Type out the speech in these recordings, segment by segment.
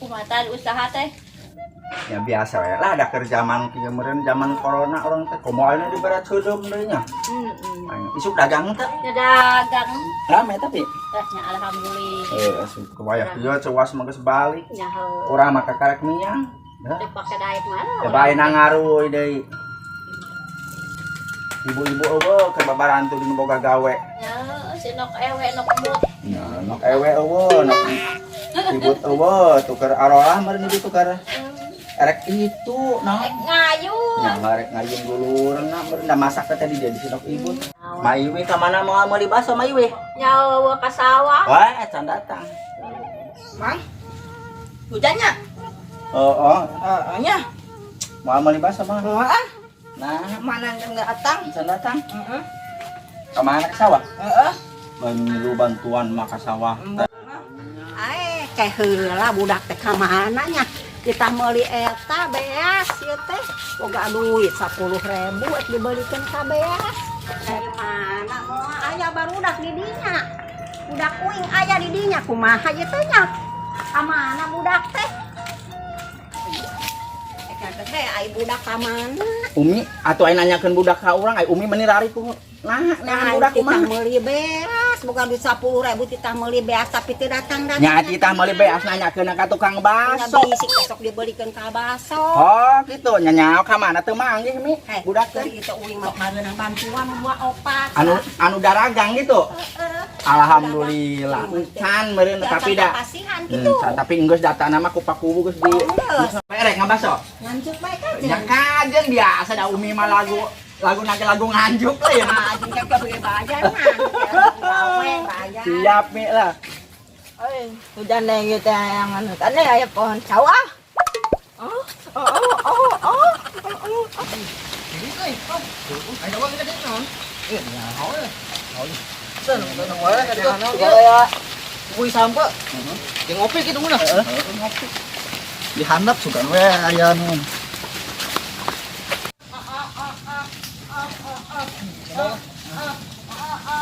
Kumaha tadi usaha teh? Ya biasa we lah, ada keur zaman kieu meureun zaman corona orang teh komo ayeuna di barat heudeum deui nya. Heeh. Isuk dagang teh? Ya dagang. Rame tapi. Tah nya alhamdulillah. Eh, asup ke wayah kieu cewas mah geus balik. Nya heuh. Urang mah kakarek miang. Teu pake daek mana? Ya bae nangaruy deui. Ibu-ibu eueuh keur babarantu di nu boga gawe. Ya si nok ewe nok mut. Ya, nok ewe eueuh, nok ibut eueuh, tuker arolah meureun ieu tuker. Erek itu naon? Rek ngayun. Ya ngarek ngayun dulurna meureun da masak teh tadi dia di sinok ibut. Maiwi ka mana moal meuli baso Maiwi? Nyawa ka sawah. Wah, can datang. Mang. Hujannya? Heeh, Heeh nya. moal meuli baso mah. Moal ah. Nah, Mana yang datang? can datang. Heeh. Ka mana ke sawah? Heeh. Banyu bantuan mah ka sawah. Ae, keh heula budak teh ka mana nya? Kita meuli eta beas ieu teh. Boga duit 10.000 ek dibelikeun ka beas. Dari mana moal aya barudak di dinya. Budak uing aya di dinya kumaha ieu teh nya? Ka mana budak teh? Eta teh ai budak ka mana? Umi atuh aya nanyakeun budak ka urang, ai Umi meuni rari ku nah, neangan budak titah kumaha? meuli beas, boga duit 10.000 titah meuli beas tapi teu datang-datang. Nya titah meuli beas nanyakeun ka tukang baso. Nya bisik besok dibelikeun ka baso. Oh, gitu. Nya nyaho ka mana teu manggih Mi? Eh, Budak teh. itu uing mah mareunang bantuan dua opat. Anu anu daragang gitu. Heeh. Alhamdulillah. Can meureun tapi da. Kasihan gitu. Tapi geus datana mah ku pakubu geus di. Geus. Erek ngabaso. Nganjuk bae kajen. Nya kajen biasa da Umi mah lagu lagu nage lagu nganjuk lah ya. Kajen kan kabeh bayar mah. Gawe bayar. Siap Mi lah. Oi, hujan deh gitu yang anu tadi aya pohon sawah. Oh, oh, oh, oh, oh, oh, oh. Kuy sampe. Yang ngopi gitu mun. Ngopi. Dihandap sugan we aya nu.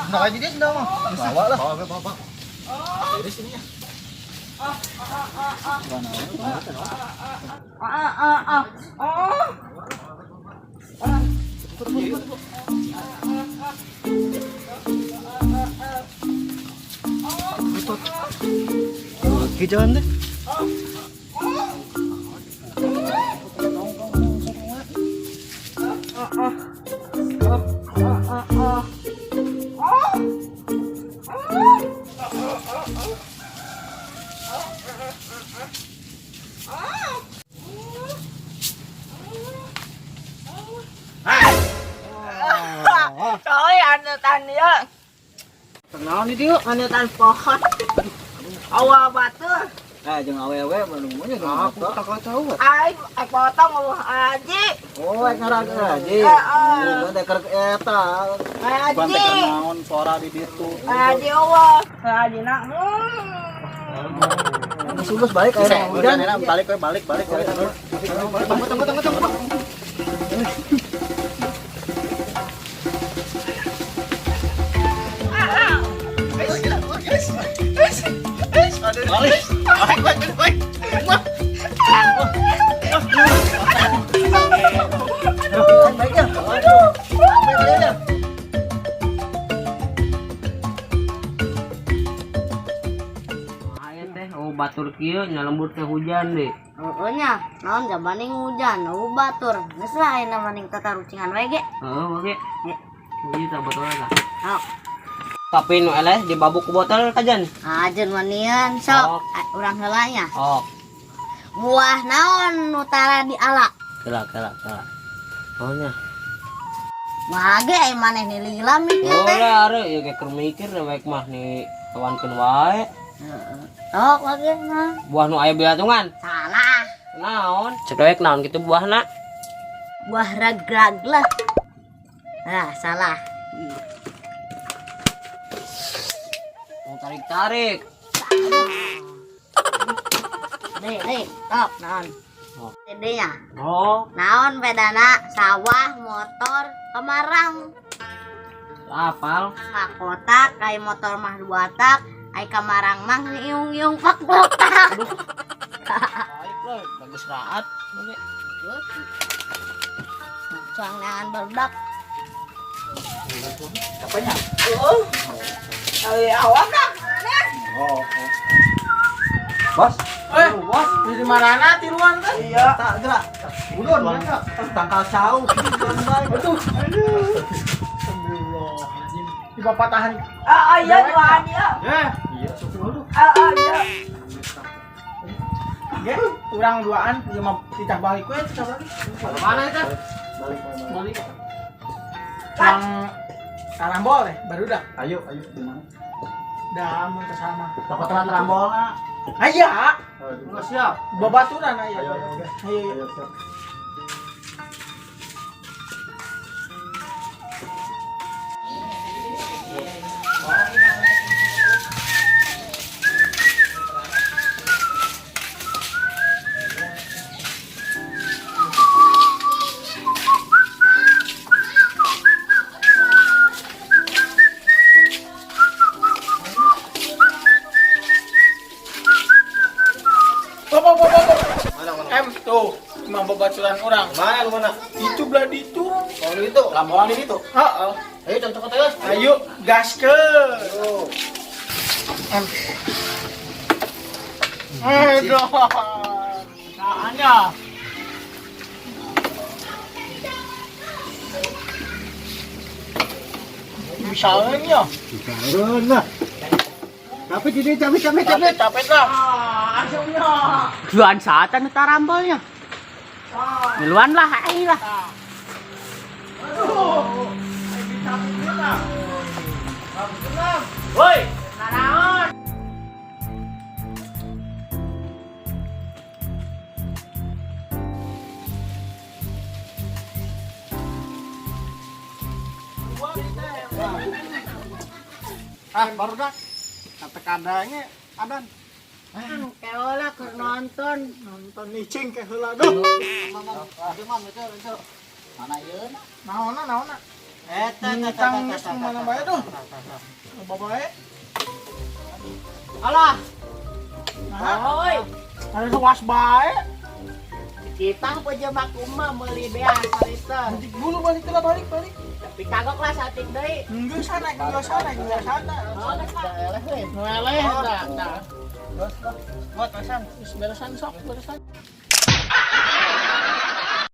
Nah, kayak gini sudah mah. Bawa lah. Bawa, bawa, bawa. Dari sini ya. Ah, ah, ah, oh. Oke, jalan deh. Soalnya anu tan ya, Kenal nih dia. anu tan pohon. Awa batu. Eh, jangan awewe menunggunya jangan aku tak tahu. Ai, ai potong eueuh aji. Oh, ek ngarang aja. Heeh. Bukan teh keur eta. Bukan Aji. teh keur naon suara di ditu. Aji eueuh. Aji nak. Geus balik aya hujan. Balik we balik balik. Tunggu tunggu tunggu tunggu. Balik. Balik balik balik. Baik ya. Baik ya. Aya teh, oh batur kieu nya lembur teh hujan deh. Heeh nya, naon jamaning hujan, oh batur. Geus lah ayeuna mending tatarucingan we ge. Heeh, oke. Ieu tah botolna tah. Sok, Tapi nu eleh dibabuk ku botol kajan. ajeun wanian sok. Sok. Urang heula nya. Oh, Buah naon nu tara diala? kela kela kela. Oh nya. Mah ge aya maneh ni lila mikir Oh teh. lah are ieu ge keur mikir rewek mah ni tawankeun wae. Heeh. Sok wage mah. Buah nu aya bilatungan. Salah. Naon? Cek rewek naon kitu buahna? Buah rag-rag lah. Ah, salah. Mau tarik-tarik. Deh, deh, top naon. Oh. Gede nya. Oh, Naon bedana sawah, motor, kamarang. apal. Ka kotak, ai motor mah dua tak, ai kamarang mah ngiung-ngiung pak botak. Baik lah, bagus raat. Cuang neangan barudak. Apanya? Euy, awak dah. Oh. Bos. Eh, bos, di mana tiluan teh? Iya. Tak gerak. Ulun mana? Tangkal cau. Aduh. Aduh. Di bapak tahan. Ah, iya duaan ya. Ya, Iya, syukur. Ah, iya. ge, urang duaan ieu mah titah balik we, titah balik. Mana itu? Balik, balik. Balik. Urang karambol teh, barudak. Ayo, ayo di mana? Dah mun teu sama. Toko telat rambolna. Aya, Enggak siap. babaturan aya. Ayo, ayo, oke. Ayo, ayo. Ayo, siap. Bapak, bapak, bapak. Mana mana? Em, tuh, emang babaturan orang. Mana lu mana? Itu belah ditu. Oh, lu itu, lamboan di situ. Heeh. Ayo cocok terus. Ayo, gaskeun. Em. Aduh. Saannya. Misalnya ya. Nah. Tapi jadi capek capek Capek, capek lah. Ah, asumnya. Duaan saatan tarambolnya. Ngeluan lah, aing lah. Aduh. Ini capek kita. Woi, naraon. Ah, baru dah. Kata kadangnya adan. Keolah keur nonton. Nonton nicing ke heula duh. Itu itu. Mana ieu na? Naonna naonna. Eta Ngutang geus mana bae duh. Loba bae. Alah, Nah, oi. ada was bae. Kita pejemak umma meuli beas harita. Balik dulu balik lah balik balik. Tapi kagok lah satik deui. Enggak sana, enggak sana, enggak sana. Oh, geus lah. Nu eleh tah tah. Buat beresan, geus beresan sok beresan.